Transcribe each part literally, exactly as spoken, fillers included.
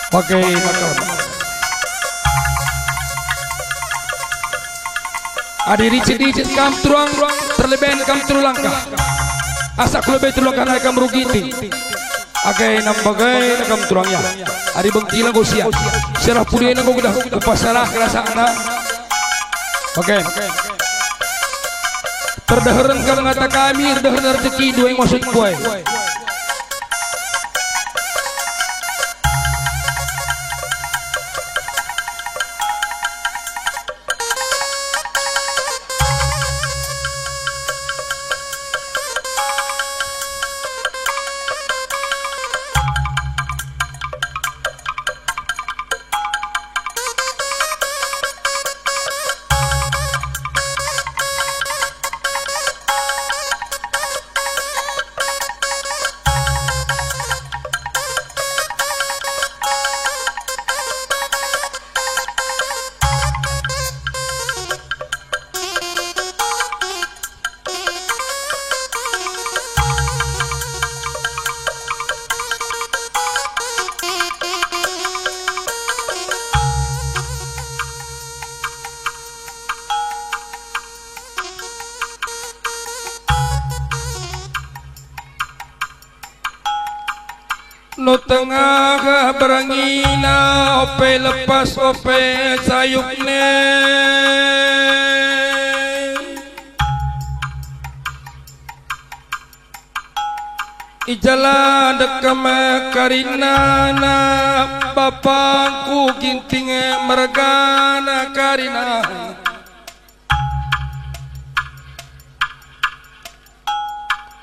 Bage maka. Adi ricit-ricit kam turang, terleben kam telu langkah. Asa ku lebe telu langkah nai kam rugi ti. Age nam bage kam turang ya. Adi bengkila enggo siap. Serah pudi enggo kedah kupasarah rasakna. Bage. Terdeheren kam ngata kami, erdeheren rezeki dua yang maksud kuai. No tengah berangina, ope lepas, ope sayukne. I jala dekem karinana, bapangku Ginting mergana karinana.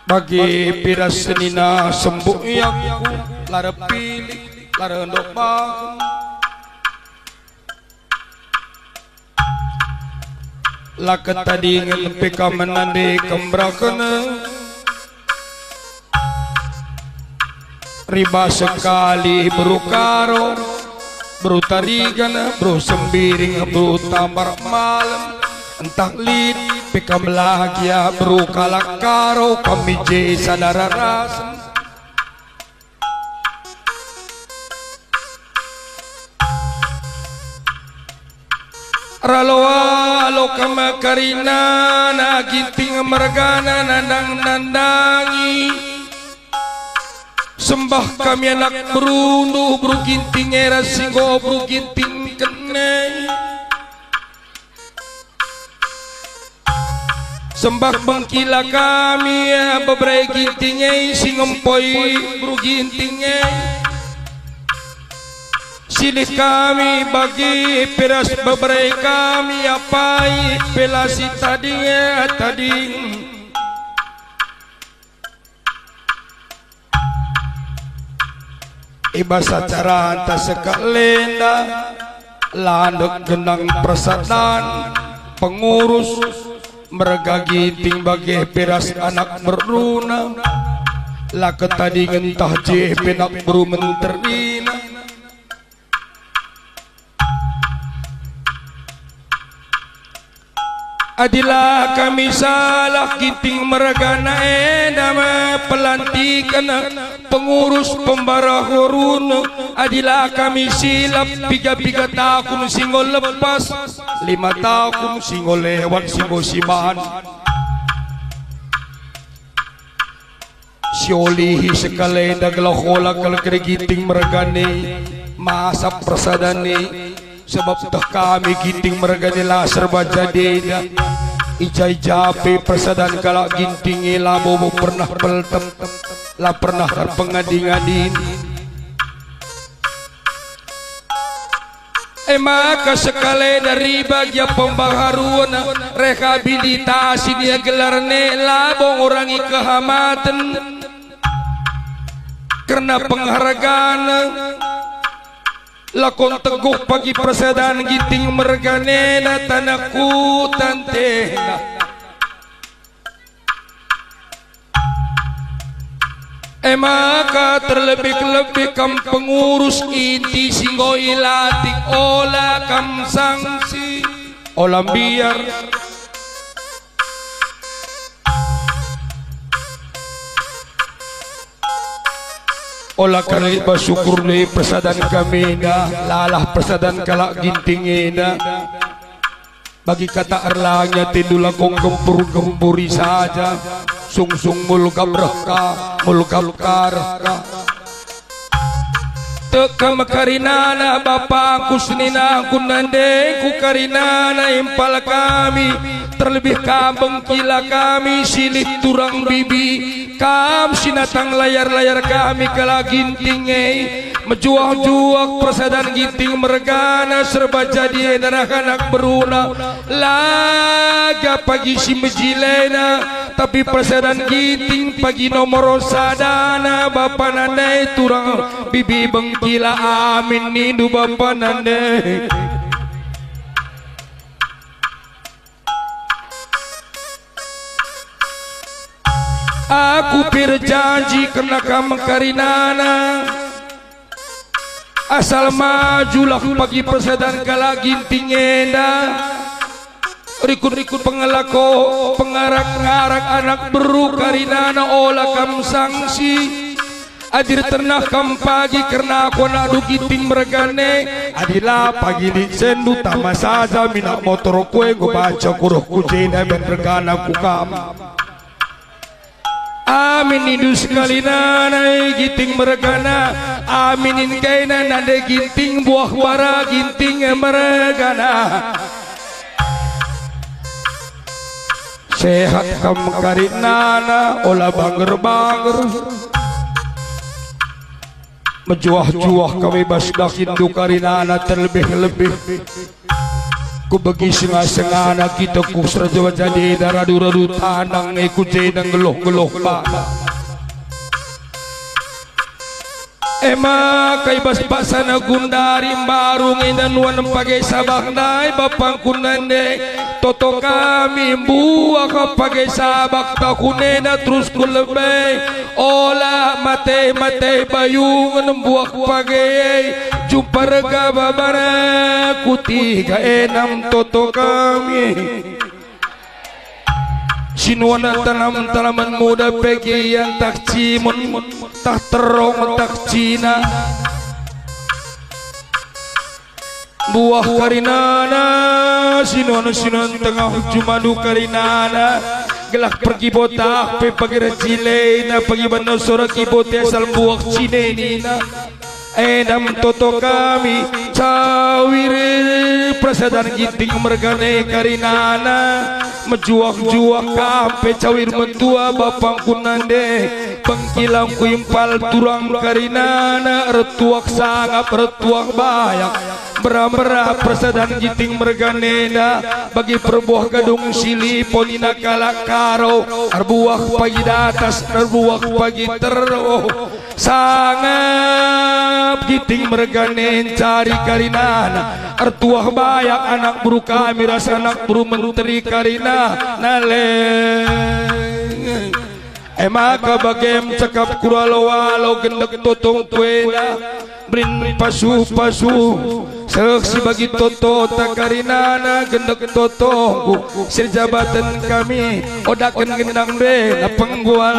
Bage piras senina sembuk yakku, la erpilih, la erendok bahan. La ketadingen pe kam nande kemberaken. Riba sekali beru Karo, beru Tarigan, beru Sembiring, beru Tambar Malem, ntah lit pe kam la gia beru kalak Karo, kami je sada rarasen. Ralo-alo kam karinana, Ginting mergana, nandang-nandangi. Sembah kami anak berundu, beru Ginting era si enggo beru Ginting kene. Sembah bengkila kami, bebere Ginting e si ngempoi beru Ginting e. Silih kami bagi piras bebere kami apai pe la sitading-tading. I bas acaranta sekalenda, landek genang persadan pengurus merga Ginting bage piras anak beruna, la ketadingen tah je pe anak beru menterina. Adila kami salah Ginting mergana enda me pelantiken pengurus pembarahurun. Adila kami silap piga-piga tahun si enggo lepas, lima tahun si enggo lewat si enggo siban. Siolihi sekalenda gelah ola kal keri Ginting mergane masap persadane, sebab teh kami Ginting mergane la serba jadi enda. Ija-ija pe persadan kalak Ginting e labo bo pernah peltep, la pernah erpengadi-ngadin. E maka sekalenda riba gia pembaharun rehabilitasi nia gelarne labo ngurangi kehamaten kerna penghargana. Lakon teguh pagi persadan Ginting merganena tanahku tantena. E maka terlebih-lebih kam pengurus inti si enggo ilantik, ola kam sangsi, ola mbiar. Ola kari bas ukur nai persadan kami enda, lalah persadan kalak Ginting enda. Bagi kata erlangnya tindu lako gempur-gempuri saja, sungsung mulgap reh ka, mulgap ka reh ka. Tek kam karinana bapangku seninangku nandengku karinana impal kami, terlebih kam bengkila kami silih turang bibi. Kam si natang layar-layar kami kalak Ginting e, mejuah-juah persadan Ginting mergana serba jadi enda anak beruna, laga pagi si mejilena, tapi persadan Ginting pagi nomor sadana bapa nandai turang bibi bengkila amin nindu bapa nandai. Aku pe erjanji kerna kam karinana, asal majulah pagi persadan kalak Ginting enda, rikut-rikut pengelako, pengarak-ngarak anak beru karinana ola kam sangsi. Adi ertenah kam pagi kerna aku anakndu Ginting mergana e, adi la pagi lit sendu tama saja minak motorku enggo banci aku reh ku jenda ben mergana ku kam. Amin nindu sekalina nai Ginting mergana, amin nin kaina nande Ginting buah bara Ginting mergana. Sehat kam karinana, ola bangger-bangger. Mejuah-juah kami bas dahinndu karinana, terlebih-lebih kubegi senga-sengana kita ku Seraja Wajah Deda, radu-radu tanang e ku jenda nggeluh-nggeluh bana. E maka i bas paksana gundari mbaru nge enda nuan page sabak ndai bapangku nande, toto kami mbuah page sabak tahun enda terus ku lebe, ola mate-mate bayungen mbuah page e, jumpa rega babana ku tiga enam toto kami. Si nuan tanam-tanamen muda pegian, tah cimun, tah terong, tah cina. Buah karinana, si nuan, si nuan tengah jumandu karinana, gelah pergi botah pe pagi rejilena, pagi bana sora kibote asal buah cinenina. Endam toto kami, cawir persadan Ginting mergana e karinana, mejuah-juah kam pe cawir mentua bapangku nande, pengkilang ku impal turang karinana, ertuak sangap, ertuak bayak, mera-mera persadan Ginting mergana enda, bagi perbuah gadung silipo nina kalak Karo, erbuah pagi datas, erbuah pagi tero. Sangap Ginting mergana e ncari karinana, ertuah bayak anak beru kami ras anak beru menteri karinana le. E maka bagem cakap ku alo-alo gendek totongku enda, berin pasu-pasu. Seh si bagi totota karinana gendek totongku, si erjabaten kami, odaken gendang bena penggual.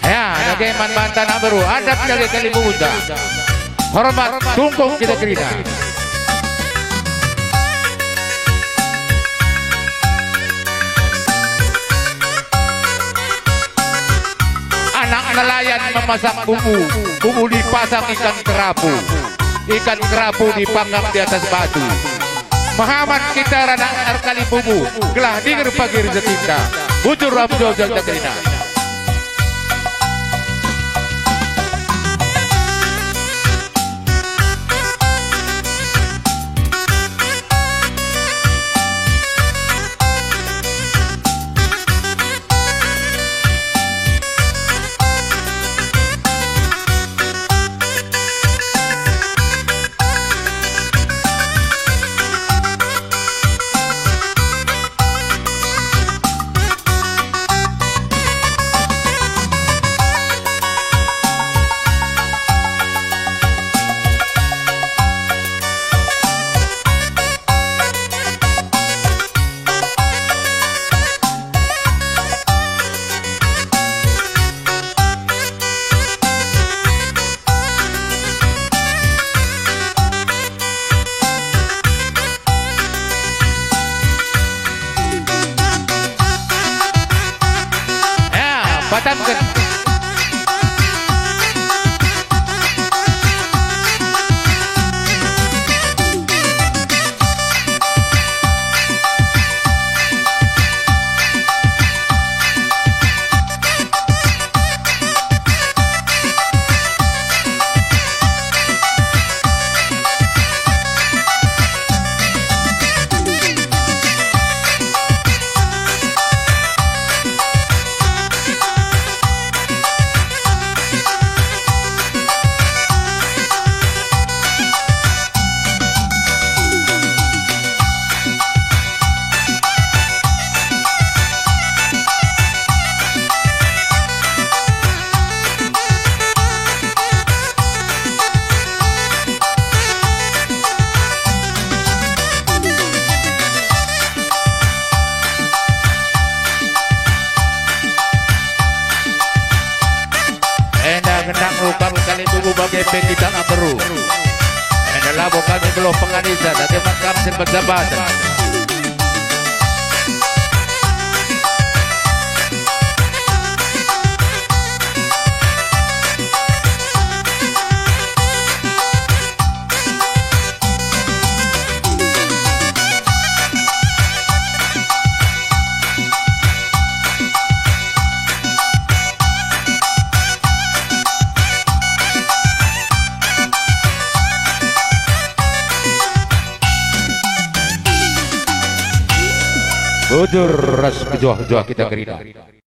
Ya, dage man banta anak beru, adat dage kalimbubuta. Hormat, tungkung kita kerina. Anak nelayan memasak bubu, bubu dipasang ikan kerapu, ikan kerapu dipanggang di atas batu. Pahaman kita ranak erkali bubu, gelah dinger pagi rezekinta. Bujur ram jojal jagrina. Ya, padanken. Enda gendang rukap kali tubuh bage pe kita ngaberu. Enda labo kami beluh penganisa, dage mat kam si pejabat. Bujur ras kejuah-juah kita kerina.